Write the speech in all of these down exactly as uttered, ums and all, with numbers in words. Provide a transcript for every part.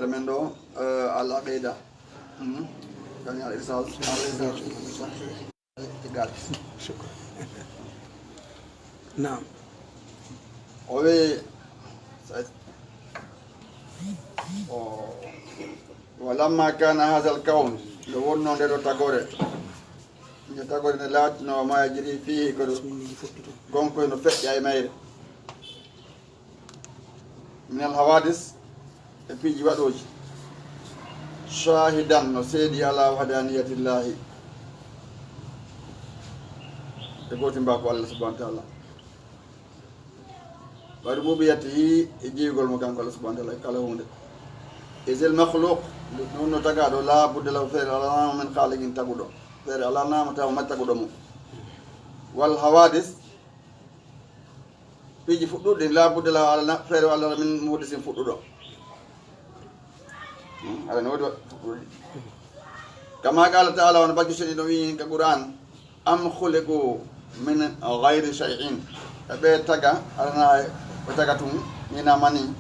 Men ɗo, eh, al aqida. Mhm. Kani al irsal, al irsal. Itiqad. Shukran. Naam. O wi, o, wa lamma kana hadha al kawn, nde wonno nde ɗo tagore. Nde tagore nde laatino ma yajri fihi ko ɗo gonko no feƴƴa e mayre. Min al hawadis, e piiji waɗooji. Shahidan, no seedi ala wahdaniyatillahi. E gootimbaaku Allah subhanahu wa ta'ala. Wa rububiyatihi, e jeyugol mo kanko Allah subhanahu wa ta'ala, e kala huunde. Izil makhluq, ɗum no tagaaɗo, la budda lahu, feere alaa min khaliqin taguɗo. Feere alaa mo tawa ma taguɗo mo. Wal hawadis, piiji fuɗɗuɗi, la budda la ala na-, feere walla min muhdisin fuɗɗuɗo. Hmm, aɗa no woodi wa-, fuɗɗuɗi. Kama qala ta'ala, wano baccu seni no wi'i ka Qur'an, am khuliqu min ghayri shay'in. E ɓe taga, alana ɓe taga tun, ni na mani.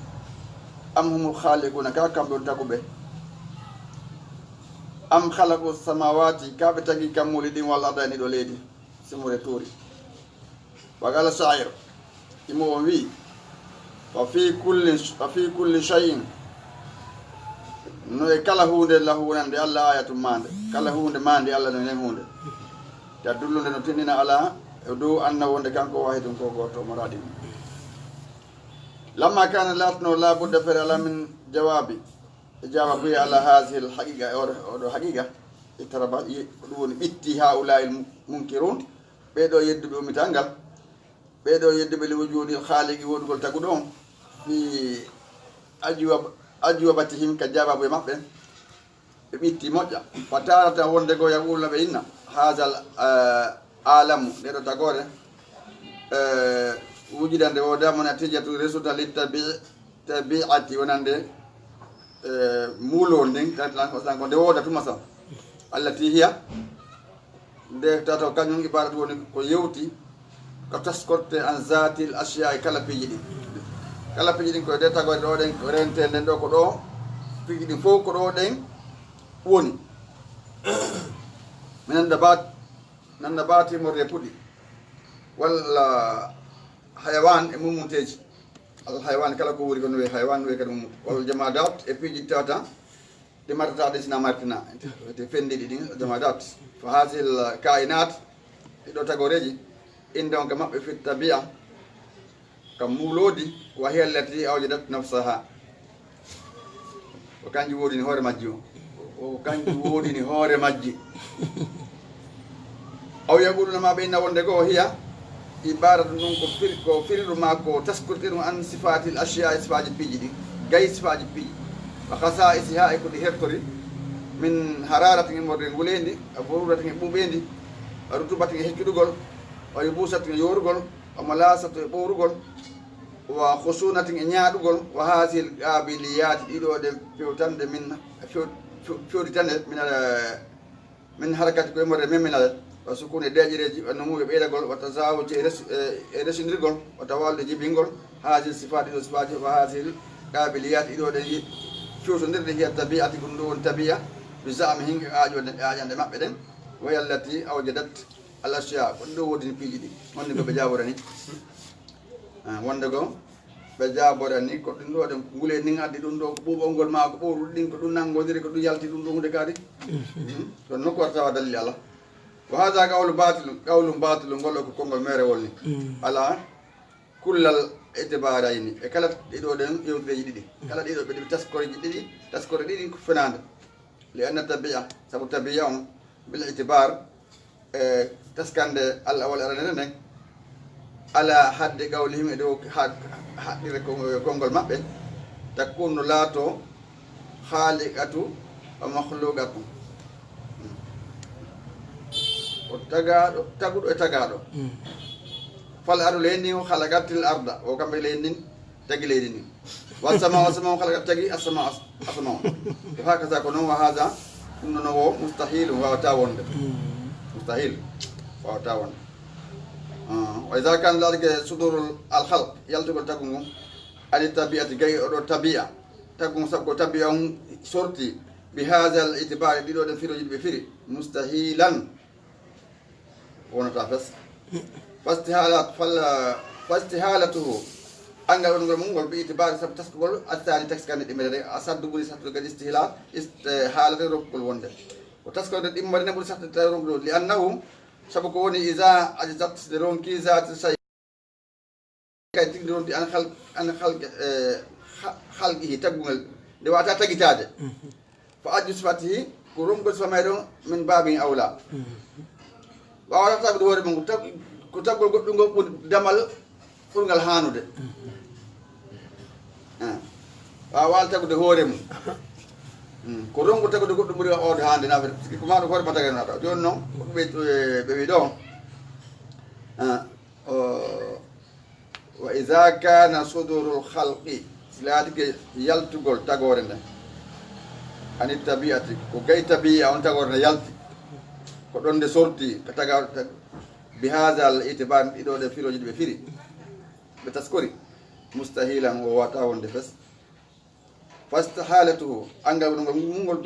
Am humul khaliquna, ka kamɓe on taguɓe. Am khalaqu samawati, ka ɓe tagi kammuuli ɗin wal arda e ɗo leydi. Simore tuuri. Wa qala sha'ir, imo on wi, wa fi kulli, wa fi kulli shay'in, no e kala huunde lahu wonande Allah ayatun maande. Kala huunde maande Allah no nden huunde. Tadullu nde no tindina ala e dow anna wonde kanko wahidun ko gooto mo raɗi. Lamma kana latno la budda fere ala min jawabi. E jawabu ya ala hazihil haqiqa, e oɗo, oɗo haqiqa. Itaraba, i-, ko ɗum woni ɓitti haula'il mu-, munkirun. Ɓee ɗo yedduɓe ummital ngal. Ɓee ɗo yedduɓe li wujudil khaliqi, wonugol taguɗo on. Fi ajwab-, ajwabatihim, ka jaababu e maɓɓe. Ɓe ɓitti moƴƴa. Fa taratan wonde goo yaquluna ɓe inna. Hazal, eh, alamu, nde ɗo tagore. Eh, wujudande wooda mo natijatu resulta li tabi-, tabi'ati wonande, eh, muulol ndin, kala ko nde wooda tuma sam. Allati hiya, nde tata ko kañum ibaratu woni ko yewti, ko taskorte an zatil ashiya e kala piiji ɗin. Kala piiji ɗin ko nde tagoyde ɗo ɗen, ko rente nden ɗo ko ɗo, piiji ɗin fof ko ɗo ɗen woni. Min annda bat, nanda bati morde puɗi. Walla hayawan e mummunteeji. Al hayawan kala ko wuri ko no wiye hayawan, no wiye kadi mum. Wal jamadat e piiji tata ɗi martata ɗin sina martina. Te fendiɗi ɗin jamadat. Fa hazil kainat, ɗiɗo tagoreji, inda on ka maɓɓe fit tabi'a, ka muulodi, wa hiya allati awjadat nafsaha. Ko kanji woodini hoore majji o. Ko kanji woodini hoore majji. Aw yaquluna ma ɓe inna wonde goo hiya ibaratu ɗum ko fir-, ko firiru ma ko taskorti ɗum an sifatil ashiya e sifaji piiji ɗi. Gay sifaji piiji. Wa khasa'isiha e ko ɗi hertori. Min hararatin e morde nguleendi, a boruratin e ɓuuɓeendi, a rutubatin e heccuɗugol, a yubusatin e yorugol, wa malasatu e ɓowrugol, wa khusunatin e ñaaɗugol, wa hasil qabiliyati ɗiɗo ɗe fewtande min few-, few-, fewtitande min, eh, min harakati koye morde memminal, wa sukuni e deeƴereji, wa numu e ɓeydagol, wa tazawuji e res-, eh, e resindirgol, wa tawallude jibingol, hasil sifati ɗiɗo sifaji, wa hasil qabiliyati ɗiɗo ɗe fewtondirde hiya tabi'ati, ko ɗum ɗo woni tabi'a, bi za'mihim e aaƴonde, e aaƴande maɓɓe ɗen, wa hiya allati awjadat al ashiya, ko ɗum ɗo woodini piiji ɗi. Wonde ko ɓe jaaborani. Ah, wonde ko ɓe jaaborani, ko ɗum ɗo ɗen ngule nin addi ɗum ɗo, ko ɓuuɓol ngol ma, ko ɓowruɗi ɗin, ko ɗum nanngodiri, ko ɗum yalti ɗum ɗo hunde kadi. Hmm? Kono nokku wata tawa dalil ala. Wa hadha qawlu batil, qawlun batil, ngol ko konngol meerewol ni. Ala kullal itibarayni, e kala ɗiɗo ɗen yewtereji ɗiɗi. Kala ɗiɗo ɓe ɗiɗi taskoreji ɗiɗi, taskore ɗiɗi ko fenaande. Li anna tabi'a, sabu tabi'a on, bil itibar, e taskande al awwal aranere nden, ala hadde qawlihim e dow ha-, haɗɗire ko-, konngol maɓɓe, takunu laato khaliqatu wa makhluqatu. O tagaaɗo, taguɗo e tagaaɗo. Fal ardu leydi ndin o khalaqatil arda, o kamɓe leydi ndin tagi leydi ndin. Wa sama, wa sama, kala tagi asama, as-, asama. Wa hakaza ko non, wa haza, ɗum ɗon o mustahil, wawata wonde. Mustahil, wawata wonde. Ah, wa iza kana dhalika sudurul al khalq, yaltugol tagu ngun, ani tabi'ati, gay oɗo tabi'a. Tagu sabu ko tabi'a on sorti bi haazal itibaari, ɗiɗo ɗen firooji ɗi ɓe firi, mustahilan, wonata fes. Fastihalat, fal-, fastihaalatuhu, anngal wonngol mum ngol bi itibaari sabu taskugol, asaani taskande ɗimmere ɗe, asaddu ɓuri sattude kadi istihla-, istihaalata rokkugol wonde. Ko taskorde ɗimmere ne ɓuri sattude tawi rokkugol, li annahu, sabu ko woni iza ajzat nde ronki zaati say kay tigi ronti an hal-, an hal-, eh, ha-, halqihi, taggugol nde wata tagitaade. Fa ajju sifatihi, ko romgol sifa may ɗon, min baabin awla. Waawata taggude hoore mum, ko tag-, ko taggol goɗɗum ngol ɓuri damal ɓurngal haanude. Eh. Waawata taggude hoore mum. Mm. Ko romgol taggude goɗɗum ɓuri waawde haanude, na, parce que ko ma ɗum hoore ma tagay nata. Jooni noon, ko ɓe, ɓe, ɓe wi ɗo. Eh. O, wa iza kana sudurul khalqi, si laatike yaltugol tagoore nden, ani tabi'ati, ko gay tabi'a on tagoore nde yalti, ko ɗon nde sorti, ka taga, tag-, bi haazal itibaar, ɗiɗo ɗe firooji ɗi ɓe firi, ɓe taskori, mustahilan, o wata wonde fes. Fastihaalatuhu, anngal wonngol mum ngol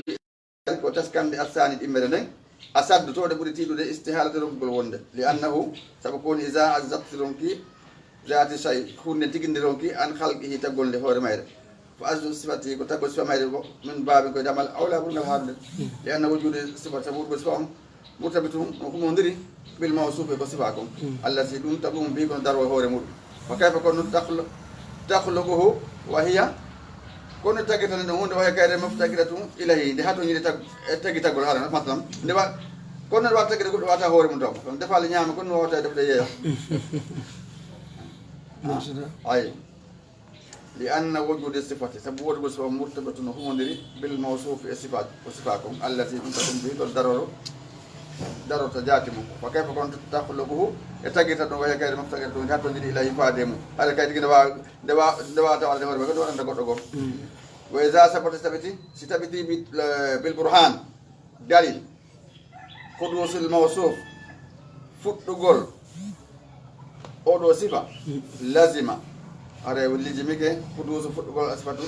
ko taskande asaani ɗimmere nden, asaddu, to ɗe ɓuri tiiɗude istihaalata rokkugol wonde. Li annahu, sabu ko woni iza ajzat ronki, zaati say, hunde tigi nde ronki, an halqihi, taggol nde hoore mayre. Fa ajzu sifati, ko taggol sifa mayre ko, min baabin, koye damal, awla, ɓurngal haanude. Li anna wujude sifa, sabu wurgo sifa on, murtabitun, on humondiri, bil mawsuufi, ko sifa kon. Allati ɗum taqumu bi, kono daro e hoore muɗum. Fa kayfa kono takhlu-, takhluquhu wa hiya, kono tagitande ɗum hunde, wa hiya kayre muftaqiratun ilayhi, nde hatonjiri tag-, e tagitagol haala, masalan, nde wa-, kono nde wata tagita goɗɗo wata hoore mum taw, masalan, defaali ñaama, kono no wata defde yeeya. Ay. Li anna wujude sifati, sabu wodugol sifa murtabatun no humondiri bil mawsuufi e sifa, ko sifa kon, allati ɗum taqumu bi, ko daroro, darorta jaati mum. Fa kayfa kono takhluquhu, e tagita ɗum, wa hiya kayre muftaqiratun, nde hatonjiri ilayhi faade mum. Haɗa kay tigi nde wa-, nde wa-, nde wata waɗande hoore makko, nde waɗanta goɗɗo goo. Wa iza sabata, si tabiti, si tabiti bi-, bil burhan, dalil, hudusul mawsuuf, fuɗɗugol oɗo sifa, lazima, haray lizimike hudusu fuɗɗugol asifatu,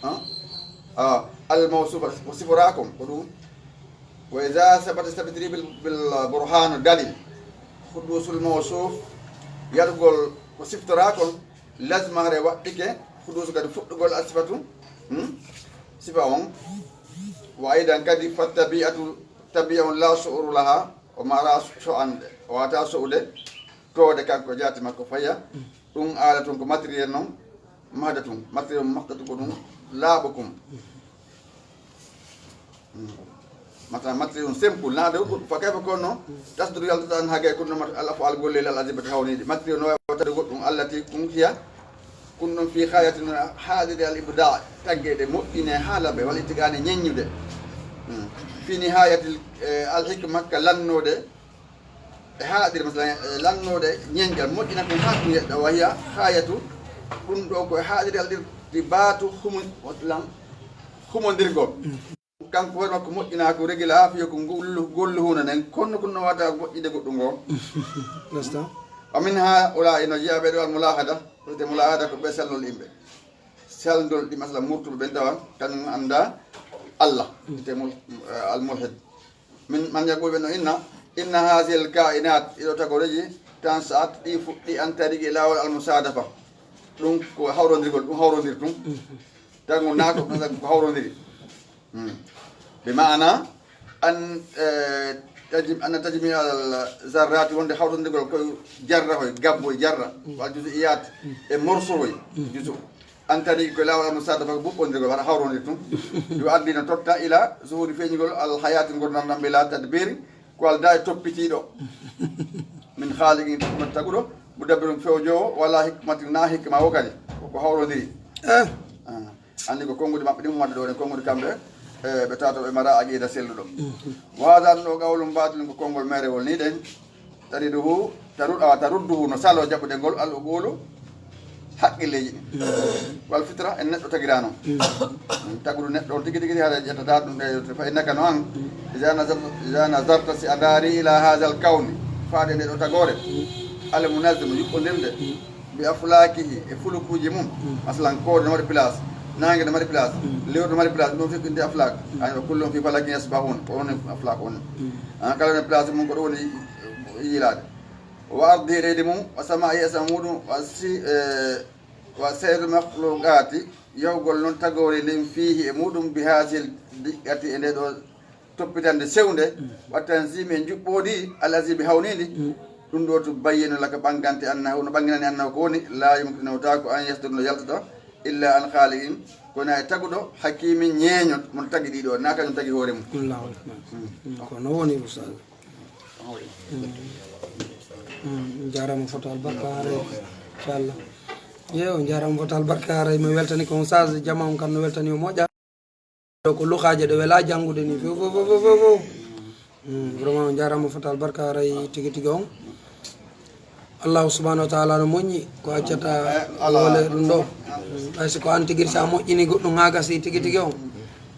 ah, ah, al mawsuufa, ko siforaa kon, ko ɗum. Wa iza sabata, si tabitiri bil, bil burhanu, dalil, hudusul mawsuuf, yaɗugol ko siftoraa kon, lazima, haray waɗɗike, hudusu kadi fuɗɗugol asifatu, hmm? Sifa on. Wa aidan kadi, fa tabi'atu, tabi'a on, la su'ura laha, o mara so'ande, o wata so'ude, toode kanko jaati makko faya, ɗum alatun ko matériel non, mahdatun, matériel mahdatun ko ɗum laaɓukum. Hmm. Mata matériel on simple, na de ko fa kayfa kono, tasduru yaltata an hagay kunno mat al af'al golle al azimati hawniɗi. Matériel no wawata de goɗɗum allati kun hiya, kun ɗon fi hayatin haadiri al ibda, taggeede moƴƴine haala ɓe, walla ittiqaane ñeññude. Hmm. Fi nihayatil, eh, al hikma ka lannoode, e haaɗiri, masalan, e lannoode ñeñgal moƴƴina ɗum haa ɗum yeɗɗa, wa hiya haayatu, ɗum ɗo ko e haaɗiri alɗirti baatu humo-, lan humondirgol. Kanko hoore makko moƴƴina ko regila haa fiyo ko ngollu, gollu huuna nden, kono ko no wata moƴƴide goɗɗum ngo. Nasta. Wa min ha ula ino jeya ɓe ɗo al mulahada, wiyete mulahada ko ɓe sellol yimɓe. Selndol ɗi masalan murtuɓe ɓen tawa, kañum annda Allah, wiyete mul-, al mulhid. Min, man yaqulu ɓe no inna, inna haazihil kaa'inaat, ɗiɗo tagoreeji, tansha'at, ɗi fuɗɗi an tariiqi laawol al musaadafa. Ɗum ko hawrondirgol, ɗum hawrondir tun. Tagu naa ko, ko hawrondiri. Hmm. Bi maana an, eh, tajim-, anna tajmi al zarraati, wonde hawrondirgol ko jarra hoy, gabbo e jarra, wal juzu'iyaat, e morso hoy, juzu. An tariiqi ko laawol al musaadafa ko ɓuɓɓondirgol, wata hawrondir tun. Yo addi no totta ila zuhuri feeñigol al hayaati ngurndan ɗan bila tadbiri, ko aldaa e toppitiiɗo. Min khaaliqin, taguɗo, mudabbirun fewjoowo, wala hikmatin na hikma o kadi. Ko ko hawrondiri. Eh. Ah. Anndi ko konnguɗi maɓɓe ɗin wonde ɗo ɗen konnguɗi kamɓe, eh, ɓe tawata ɓe mara aqida selluɗo. Mhm. Wa hadha ɗo qawlun baatilun ko konngol meerewol ni ɗen. Tariduhu, taru-, awa, tarudduhu no salo jaɓude ngol al uqulu, haqqilleeji ɗin. Mm. Wal fitra, en neɗɗo tagirano. Mm. Taguɗo neɗɗo on tigi tigi haɗa ƴettata ɗum ɗe, fa innaka no an, iza nazar-, iza nazarta si a ndaari ila hazal kawni, faade nde ɗo tagore, mm, al munazzam, yuɓɓondirde, mm, bi aflakihi, e fulukuji mum, mm, masalan koode no waɗi place, Naange no mari place. Lewru no mari place. Ɗum fof inde aflak. Ay, wa kullum fi falakin yasbahun. Ko woni aflak woni. An kala no place mum ko ɗum woni yiilaade. Wa ardi e leydi mum, wa sama e asama muɗum, wa si, eh, wa sayru makhluqati, yawgol noon tagoore nden fiihi e muɗum bi hasil diqqati e nde ɗo toppitande sewnde, wa tanzimi e njuɓɓoodi, al azibi hawniindi, ɗum ɗo to bayyinu laka ɓanngante annahu, no ɓannginani annahu ko woni, la yumkinu taako an yasdur no yaltata, illa an khaliqin, kono e taguɗo, hakimin ñeeño, mon tagi ɗiɗo, na kañum tagi hoore mum. Allahu akbar. Mm. Mm, ko no woni, Ustaz? Mm. Mm, jaaraama fota albarka haray, inchallah. Yeew, jaaraama fota albarka haray, mi weltani ko Ustaz, jama on kam no weltani o moƴƴa. Ɗo ko luhaaje ɗe welaa janngude ni, fof, fof, fof, fof, fof. Mm, vraiment, on jaaraama fota albarka haray tigi tigi on. Allahu subhanahu wa taala no moƴƴi, ko accata wole ɗum ɗo. Mm, hay so ko an tigi sa moƴƴini goɗɗum ha gasi tigi tigi on.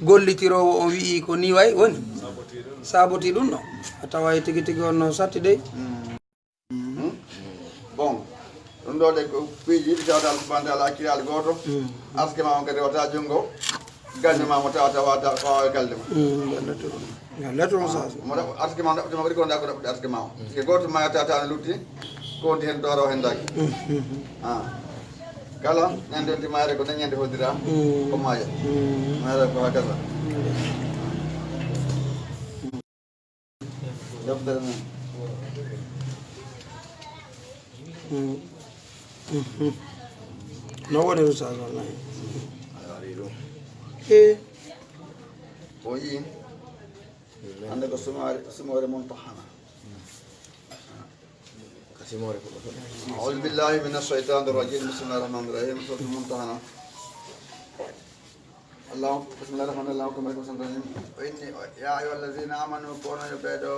Gollitiroowo on wi'i ko ni way woni. Saboti ɗum ɗo. A tawa e tigi tigi on no satti dey. Bon, ɗum ɗo de ko piiji ɗi tawata Allah subhanahu wa taala acciraali gooto. Arsike ma on kadi wata junngo. Galle ma mo tawata wata fawa e galle ma. Lettre on sa. Mo ɗaɓɓo arsike ma, ɗaɓɓo ma ɓuri ko ɗaɓɓo arsike ma o. Parce que gooto ma tawata no lutti, ko wonti heen dooro heen dagi. Ah. Kala, ñande wonti mayre ko dañande hoddira, ko maaya. Mayre ko hakasa. Deftere men. Mm. Mhm. No woni Oustaz wallahi. E. O yii. Hannde ko sumaare, sumoore mumtahana. Ka sumoore ko ɗo. أعوذ بالله من الشيطان الرجيم. بسم الله الرحمن الرحيم. Suuratul Mumtahana. Allah, bismillahir rahmanir rahim. Allahumma salli wa sallim. Inni, ya ayyuhal ladzina amanu, kono yo ɓeeɗo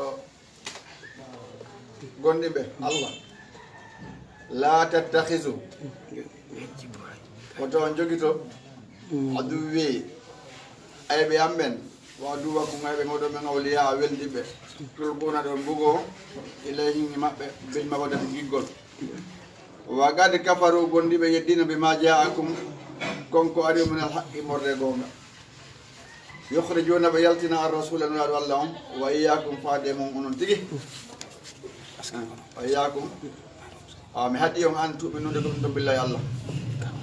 gonɗiɓe Allah. La tattakhizu. Woto on jogito. Aduwwi. Ayɓe am ɓen. Wa aduwwakum ayɓe ngoɗo men awliya weldiɓe. Tulquna ɗon bugo. Ilayhim e maɓɓe. Bil mawaddati giggol. Wa qad kafaru, gonɗiɓe yeddino, bima ja'akum, kon ko ari min al haqqi, morde goonga. Yukhrijuna, ɓe yaltina, ar rasula, nulaaɗo Allah on, wa iyyakum, faade e mon onon tigi. Wa iyyakum, a mi haɗi on an tu'minu, nde ɗum ɗum billahi Allah.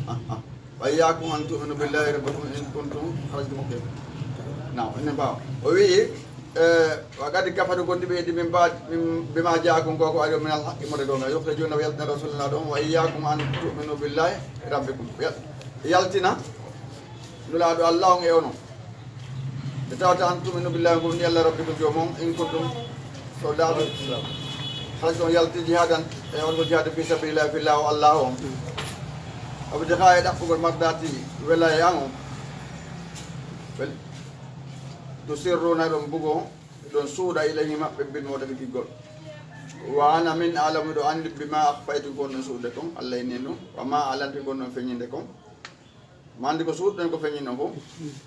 Ah, ah. Wa iyyakum an tu'minu billahi rabbikum in kuntum kharajtum. Naam, enen mbaawa. O wi'i, eh, wa qad kafaru, gonɗiɓe yeddi min ba-, min, bima ja'akum, ko ko ari min al haqqi, mode goonga. Yukhrijuna, ɓe yaltina, rasulullah ɗon, wa iyyakum an tu'minu billahi rabbikum. Ya-, yaltina, nulaaɗo Allah on e onon. Ɓe tawata an tu'minu billahi, ngon ni Allah rabbikum joomon, in kuntum, so laaɓi, kharajtum, yalti jihadan, e on ko jihadu fi sabilillah, fi laawo Allah on. Abdiqa, e ɗaɓɓugol mardati, wela e an on. Wel-, tusirruna, ɗon bugo, ɗon suuɗa ilayhi maɓɓe, bil mawaddati giggol. Wa ana min a'lamu, miɗo anndi, bima akhfaytum, ko on ɗon suuɗude kon, Allah inni ɗum. Wa ma a'lantum, ko on ɗon feññinde kon. Ma anndi ko suuɗuɗen ko feññinɗon fof.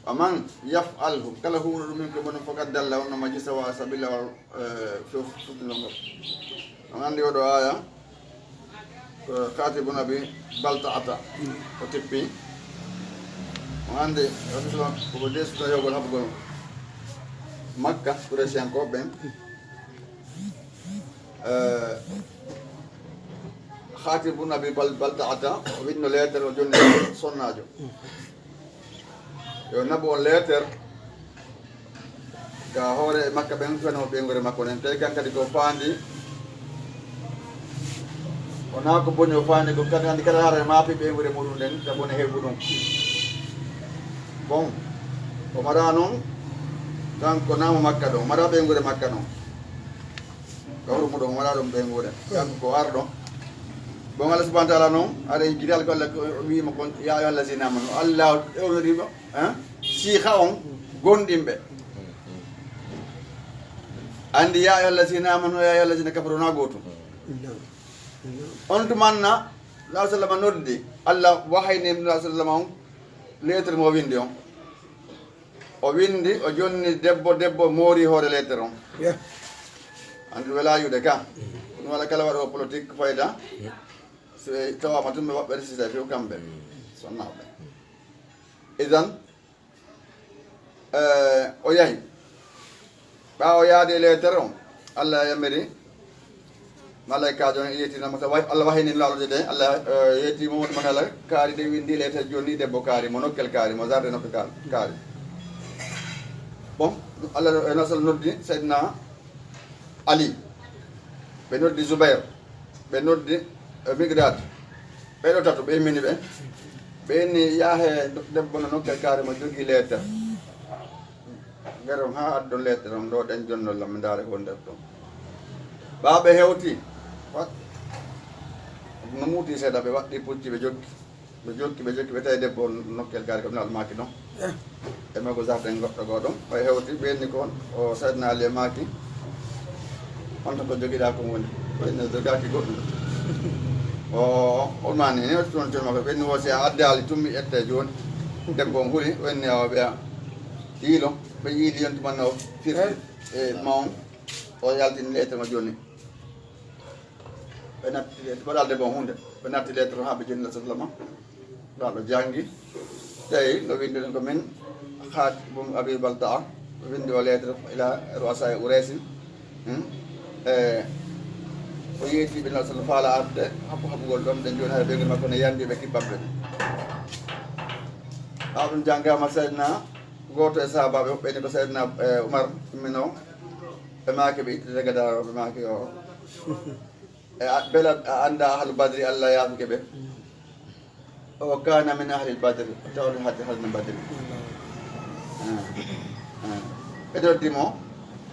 Wa man yaf'alhu, kala huuɗo ɗum min ko bono, faqad dalla, on no majji sawa sabila, wal, eh, fof, fof ɗum ɗon. On anndi oɗo aya, ko Khatib ibn Abi Balta'ata o tippi. On anndi Rasul sallam koko deesuno yogol haɓugol Makka, Qurayshiyankooɓe ɓen. Eh, Khatib ibn Abi Bal-, Balta'ata, o winno leeter, o jonni sonnaajo. Yo naɓu on leeter, ka hoore Makka ɓen feno ɓeynguure makko nden. Tawi kan kadi ko faandi, wonaa ko boni o faandi, ko kadi anndi kala haara maapi ɓeynguure muɗum nden, ka bone heɓu ɗum. Bon, o mara noon, kanko naamo Makka ɗo, o mara ɓeynguure Makka ɗon. Gawru muɗum, o mara ɗum ɓeynguure. Kanko ko arɗo. Bon, Allah subhanahu wa ta'ala noon, aɗa yiɗi ko Allah ko wi'imo kon, ya ayyuhal lazina amanu. Allah ewnoriima, hein? Siiha on, gonɗinɓe. Anndi, ya ayyuhal lazina amanu, ya ayyuhal lazina kafaru, na gootum. On tumanna, Rasul sallam noddi, Allah wahayni Rasul sallam on, lettre mo windi on. O windi, o jonni debbo, debbo moori hoore lettre on. Yeah. Anndi wela yude ka. Ɗum wala kala waɗo politique fayda. So ɓe tawaama tun ɓe waɗɓe resisté few kamɓe. Sonnaaɓe. Idan, eh, o yahi. Ɓaawo yaade e leetere on, Allah yamiri malaykaajo on, yeetinamo, sa wa-, Allah wahini Nulaaɗo de, Allah, eh, yeeti Muhammadu Manala kaari de, windi leetere jooni, debbo kaari mo, nokkel kaari mo, zarde nokkel kaari, kaari. Bon, Allah, eh, Nasal noddi Seydina Ali, ɓe noddi Zubayr, ɓe noddi, eh, Miqdad. Ɓee ɗoo tato, ɓe immini ɓe. Ɓe inni, yahe debbo no nokkel kaari mo jogii leetere. Ngare on haa addon leetere on ɗoo, ɗen jonnol lam, mi ndaare ko nder ɗon. Ɓaawo ɓe hewti, wat-, no muuti seeɗa, ɓe waɗɗi pucci, ɓe jokki. Ɓe jokki, ɓe jokki, ɓe tawi debbo on nokkel kaari, kam Nulaaɗo maaki ɗon. E mago jardin goɗɗo goo ɗon, ɓe hewti, ɓe inni ko on, o Seydina Ali e maaki, on to ko jogiɗaa ko woni? Ɓe inni jogaaki goɗɗum. O, o maani, ni watti toon jooni makko, ɓe inni wo si a addaali tun mi ƴetta jooni. Debbo on huli, o inni awa ɓe yiilo, ɓe yiili yonti man o firti e ma on, o yaltini leetere ma jooni. Ɓe natti leetre, waɗalde bon huunde. Ɓe natti leetre haa ɓe jonni Rasul sallama. Nulaaɗo janngi. Tawi no winndi ɗum ko min Xaatib bun Abi Baltaa. Winndi o leetre ila ru'asaa Quraysin. Hmm? E, o yeeti ɓe Nulaaɗo faala arde, haɓu haɓugol ɗon, ɗen jooni hay ɓeynguure makko ne yandi ɓe kibbanɓe. Haa ɗum janngaama, Seydina gooto e sahaabaaɓe, ɓe ni ko Seydina, e, Umar, immino. Ɓe maaki ɓe ittete gadaaro, ɓe maaki o. E a, bela a annda ahlu Badri, Allah yaafike ɓe. O kana min ahli Badri, tawde hade halno Badri. Ah, ah. Ɓe noddi mo,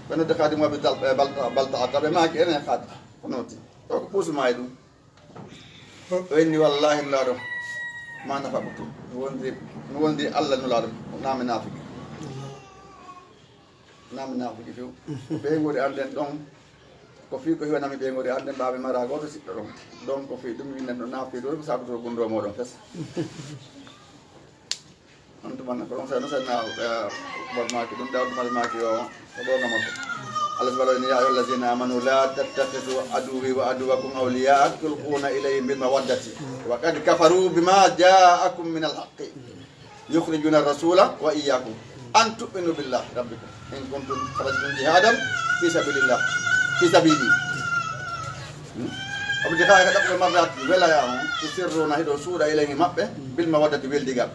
ɓe noddi Xaatib mo ɓe dal, ɓe Balta, Balta, ata ɓe maaki enen Xaatib, ko noti. O ko ɓuusuma e ɗum. O inni, wallahi, Nulaaɗo, ma nafa ɓuttu. Mi wondi, mi wondi Allah Nulaaɗo, naa mi naafiki. Naa mi naafiki few. Ɓeynguure an ɗen ɗon, ko fii ko hiwanami ɓeynguure an ɗen, ɓaaɓe mara gooto siɗɗo ɗon. Donc, ko fii ɗum mi windan ɗo naafiki ɗo, ko sabu to gundoo mooɗon fes. On tuma ko ɗon Seydina, Seydina, eh, Umar maaki ɗum, Daawuda Umar maaki yo, ko ɗo ngam makko. Allah subhanahu wa ta'ala, ya ayyuhallazina amanu la tattakhidhu aduwwi wa aduwwakum awliya tulquna ilayhim bil mawaddati wa qad kafaru bima ja'akum minal haqqi. Yukhrijuna rasula wa iyyakum an tu'minu billahi rabbikum in kuntum kharajtum jihadan fi sabilillah, fi sabili. Hmm? Abdi kaya kada ko marrat wela ya on, tusirruna hido suuda ilayhi maɓɓe bil mawaddati weldigal.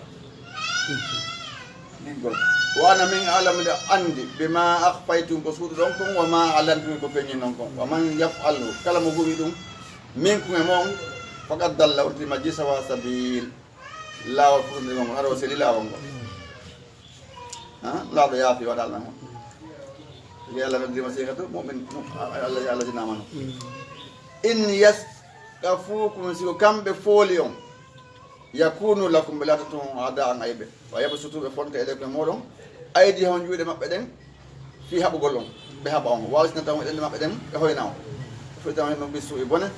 Diggol. Wa ana min a'lamu, miɗo anndi, bima akhfaytum, ko suuɗuɗon kon, wa ma a'lantum, ko feññinon kon. Wa man yaf'alhu, kala mo huwi ɗum, minkum e mon, faqad dalla, on tima ji sawa sabil. Laawol fof nde ngon, hara o seli laawol ngol. Ha? Laaɗo yaafi waɗal nan. Yo Allah noddi ma seekatu mu'min, mu-, Allah, Allah jinama non. In yasqafukum, si ko kamɓe fooli on, yakunu lakum, ɓe laatoto on aada an ayɓe. Wa yabsutu, ɓe fonta ilaykum e mooɗon, aydi on, juuɗe maɓɓe ɗen, fii haɓugol on, ɓe haɓa on, wasinata on e ɗemɗe maɓɓe ɗen, ɓe hoyna on. Ɓe fewta on e ɗum ɓe suu'i bone.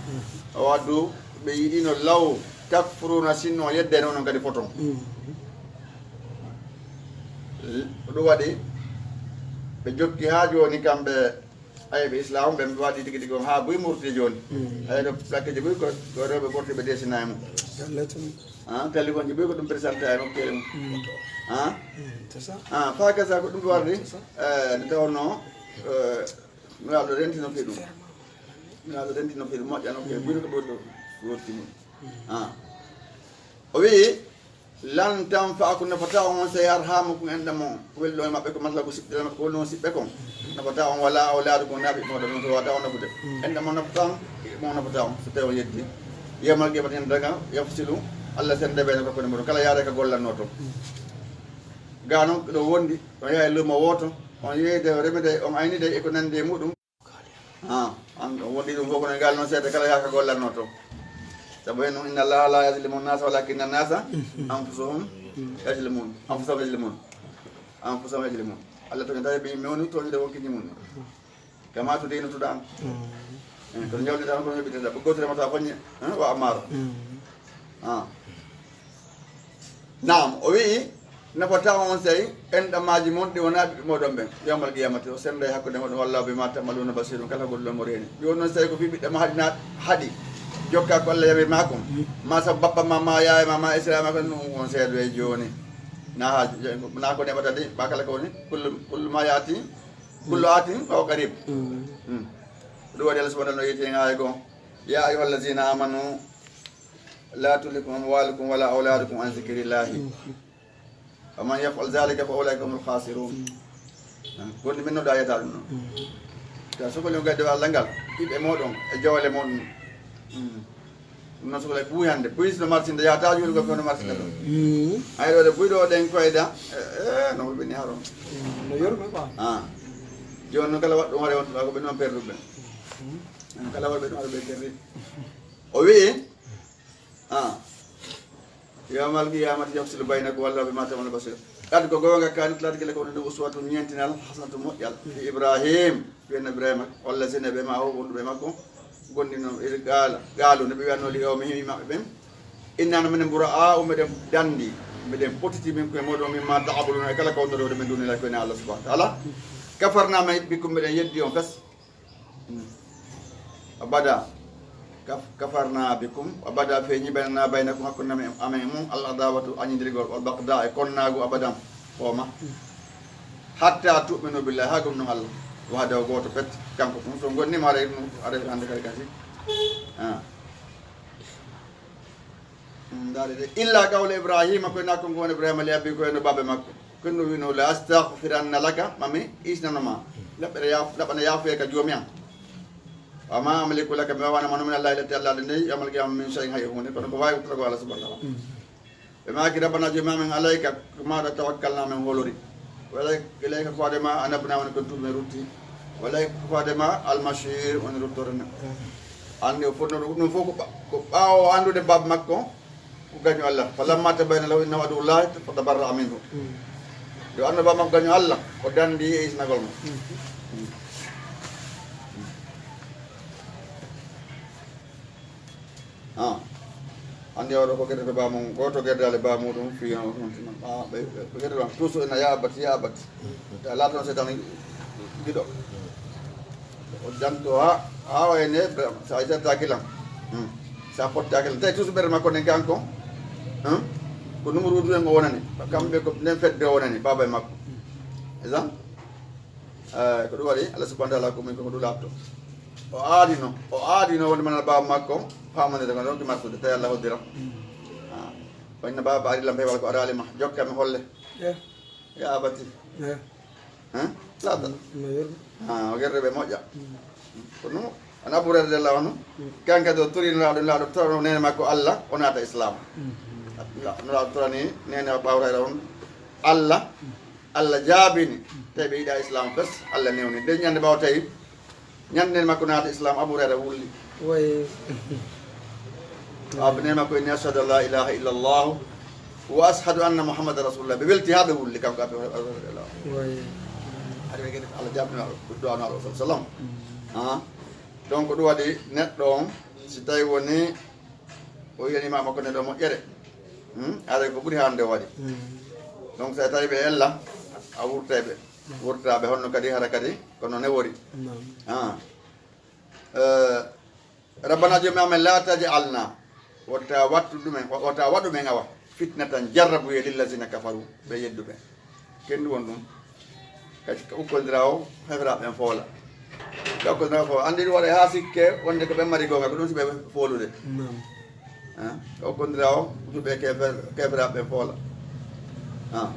O waddu, ɓe yiɗino law takfuruna, sinno on yeddayno onon kadi foton. Ko ɗum waɗi, ɓe jokki haa jooni kamɓe, ayɓe Islam ɓe, ɓe waɗi tigi tigi on haa buy murti jooni. Ay ɗo lakkeji buy ko, ko rewɓe gorti ɓe desina e mum. Ah, téléphone ji ɓe ko ɗum présenté e nokkeeli mum. Ah? Ah, faa kasa ko ɗum wardi. Eh, nde tawnoo, eh, Nulaaɗo rentino fii ɗum. Nulaaɗo rentino fii ɗum moƴƴa nokkee buy ko ɓurɗo wurti mum. Ah. O wi'i, lan tanfa'akum, nafataa on sey arhamukum enɗam mon. Weli ɗo e maɓɓe ko masla ko siɓɓe maɓɓe ko woni on siɓɓe kon. Nafataa on wala awlaadukum naaɓe mooɗon non to wata on nafude. Enɗam mon nafataa on, mo nafataa on. So tawi on yeddi. Yawmal qiyamati en daga, yafsilu, Allah sende ɓe no ko koni muɗum. Kala yaare ka gollanno to. Gaa non ɗo wondi, on yahay lumo wooto, on yeeyde, on remide, on aynide e ko nandi e muɗum. Ah, an, on wondi ɗum fof kono ngal non seeɗa kala yaaka gollanno to. Sabu en inna Allaha la yazlimu nasa walakinna nasa anfusahum yazlimun. Anfusahum yazlimun. Anfusahum yazlimun. Allah to tawi ɓe mewni to yimɓe wonki mum. Kama to dino to dan. Eh, to jawdi dan ko heɓi tan. Ko goto remata ko nye, eh, wa amaro. Ah. Naam, o wi'i, nafataa on sey enɗamaaji mon ɗi wonaa ɓiɓɓe mooɗon ɓen. Yawmal qiyamati, o sennday hakkunde mooɗon, wallahu bima ta'maluna basirun, kala goɗɗo mo reeni. Jooni non, sey ko fii ɓiɗɗo ma haɗi na, haɗi. Jokka ko Allah yamiri ma kon. Ma sabu bappa ma, ma yaaya ma, ma esira ma kon, ɗum on seedo e jooni. Na ha, na ko neɓata de, ba kala ko woni, kullu, kullu ma yati, kullu atin, fa huwa qarib. Mm. Mm. Ɗum waɗi Allah subhanahu wa ta'ala no yettihen haa e goo. Ya ayyuhal lazina amanu, la tulhikum amwalukum wala awladukum an zikrillahi. Mm. Wa man yaf'al zalika fa ulaika humul khasirun. Mm. Gonɗi men no ɗa yeta ɗum noon. Mm. Ta sokoli on gadde Allah ngal, ɓiɓɓe moɗon, e jawle moɗon. Mm. Ɗum noon sokla buy hannde. Buy sino marsinde, yahata juuɗe goɗɗo no marsinde ɗum. Mm. Hay ɗo de buy ɗo ɗen koyda. Eh, eh, no ɓe ni haron. Mm, no yorɓe quoi. Ah. Jooni noon kala waɗɗo ɗum haɗe on ko ɓe noon perduɓe. Mm. Kala waɗɓe ɗum haɗe ɓe perdi. O wi'i, ah. Yawmal qiyamati yafsilu baynakum wallahu bima ta'maluna basir. Kadi ko goonga kanat lati gila ko ɗum uswatun ñeentinal hasanatu moƴƴal. Fi Ibrahim. Wiyanno Ibrahima, walla sene ɓe ma o wonduɓe makko, gonni noon ɓe qaala, qaalu, no ɓe wiyanno li qawmihim, yimɓe maɓɓe ɓen, inna no minen bura'a, o meɗen dandi, meɗen potiti min koye moɗon, mimma ta'buduna, e kala ko wonnoɗo min duni la ko ena Allah subhanahu wa ta'ala. Kafarna ma bikum, meɗen yeddi on fes. Abada. Kaf-, kafarna bikum, wa bada feeñi baynana baynakum, hakkunde amen, amen e mum, al adawatu, añidirgol, wal bagda, e konnaagu abadan, hooma. Hatta tu'minu billahi, haa gomnon Allah, wahdahu, gooto pet, kanko ɗum. So gonnima, aray ɗum, aray hannde kadi kasi. Ah. Mm, ndaari de. Illa qawla Ibrahima, ko ena konngol Ibrahima li abihi, ko eno baaba makko. Kono wino, "La astaghfiranna laka," mami isnano ma. Laɓɓere yaaf-, laɓɓana yaafuye ka Joomi am. "Wa ma amliku laka," mi waawana ma no min Allahi latti Alla de ndey, yawmal qiyama min shay'in hay huunde, kono ko waawi wuttude ko Alla subhanahu wa ta'ala. Mm. Ɓe maaki, "Rabbana Joomi amen, alayka ko maaɗa tawakkalna men hoolori. Wa ilayka, ilayka ko faade ma anabna woni ko tuubi men rutti. Wa ilayka ko faade ma almashir woni ruttorde nden." Anndi o foti no ɗum fof ko ɓa-, ko ɓaawo anndude baaba makko. Ko gaño Allah. Falamma tabayyana lahu annahu aduwwullah tabarra'a minhu. Mm. Yo anndu baaba makko gaño Allah, o dandi e isnagol mo. Mm. Ah. Anndi oɗo ko gerte to baamu, ko to gerdale baamu ɗum fi on, on, on, ah, ɓe, ɓe, ɓe gerte ɗon, toujours ina ya abati, ya abati. Ta laatono seytaane giɗo. O janto ha, ha wayne, sa jantaaki lan. Hmm. Sa fottaaki lan. Tawi toujours ɓerde makko nden kanko. Hmm? Ko Numuruudu en o wonani. Kamɓe ko nden fedde o wonani, baaba e makko. Esan? Eh, ko ɗum waɗi, Allah subhanahu wa ta'ala ko min ko ɗum laaɓto. O aadino, o aadino wonde manal baaba makko, faamande ko ɗon ki martude, tawi Allah hoddira. Ah. Wa inna baaba ari lam heewal ko araali ma, jokka mi holle. Eh. Ya abati. Eh. Hein? Laata. No, no yeru. Ah, o gerde ɓe moƴƴa. Mm. Ko ɗum, an Abu Hurayra radiyallahu anhu, mm, kanko kadi o tori Nulaaɗo, Nulaaɗo torano neene makko Allah, o naata Islam. Mm. Nulaaɗo torani neene o ɓawtayra on Allah, mm, Allah jaabini, mm, tawi ɓe yiɗa Islam fes, Allah newni. Nde ñande ɓawa tawi, ñande neene makko naata Islam, Abu Hurayra wulli. Way. Abu neene makko inni ashhadu an la ilaha illa Allah wa ashhadu anna Muhammadan rasulullah. Ɓe welti haa ɓe wulli kanko Abu Hurayra. Way. Hari ɓe kadi Allah jaabini du'a Nulaaɗo sallallahu alaihi wasallam. Mm. Ah. Donc ɗum waɗi neɗɗo on, si tawi woni o yiyaniima makko nden ɗo moƴƴere, hmm? Aray ko ɓuri hannde o waɗi. Mm. Donc so tawi ɓe ella, a wurtay ɓe. Wurta ɓe honno kadi, hara kadi, kono ne wori. Naam. Ah. Eh, Rabbana Joomi amen, la taj'alna, wota wattu ɗumen, wota waɗu men awa, fitnatan, jarrabuye, lillazina kafaru, ɓe yedduɓe. Kenndi won ɗum. Kadi ko ukkondiraa o, heferaaɓe ɓen foola. Ɓe ukkondiraa o foola. Anndi ɗum waɗa haa sikke wonde ko ɓen mari goonga, ko ɗum si ɓe foolude. Naam. Ah, ko ukkondiraa o, si ɓe kefer-, keferaaɓe ɓen foola. Ah.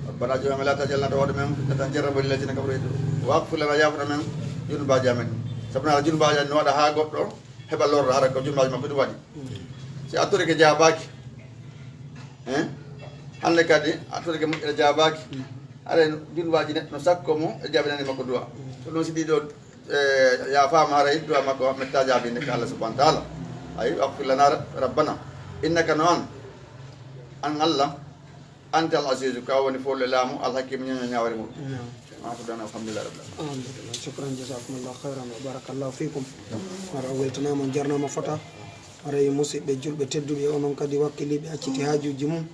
Rabbana Joomi amen, la taj'alna, wota waɗu men fitnatan, jarrabo, lillazina kafaru. Waghfir lana, yaafana men junubaaji amen. Sabu na junubaaji amen no waɗa haa goɗɗo heɓa lorra, hara ko junubaaji makko ɗum waɗi. Mm. Si a torike jaabaaki, hein? Hannde kadi a torike moƴƴere jaabaaki. Mm. Aray junubaaji neɗɗo no sakko mo e jaabinani makko du'a. Mm. Ko ɗum si ɗiɗo, eh, yaafaama, haray du'a makko metta jaabinde ka Allah subhanahu wa ta'ala. Ay, waghfir lana rabbana. Innaka no an, an Allah, antal azizu, ka woni fooluɗo laamu, al hakimu, ñaño ñaawre muɗum. Naam. Ma ko dana, alhamdulillah rabbil alamin. Alhamdulillah. Shukran, jazakumullahu khairan wa barakallahu fikum. Hara o weltanaama, on jarnaama fota. Haray musidɓe julɓe tedduɓe, onon kadi wakkiliiɓe acciti haajuuji mum,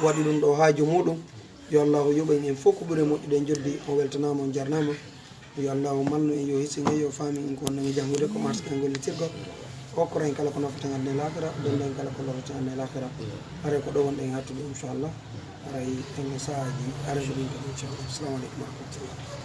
waɗi ɗum ɗo haaju muɗum. Yo Allahu yoɓan en fof ko ɓuri moƴƴude e njoɓdi. On weltanaama, on jarnaama. Yo Allahu mallu en, yo hisin en, yo faami en ko wonnoo e janngude, ko mars en gollitirgol. Okkora en kala ko nafata en aduna e laakara, danda en kala ko lorata en aduna e laakara. Haray ko ɗo wonɗen hattude, inchallah. Haray en e sahaaji arayɗo ɗin kadi, inchallah. Assalamu aleykum wa rahmatullah.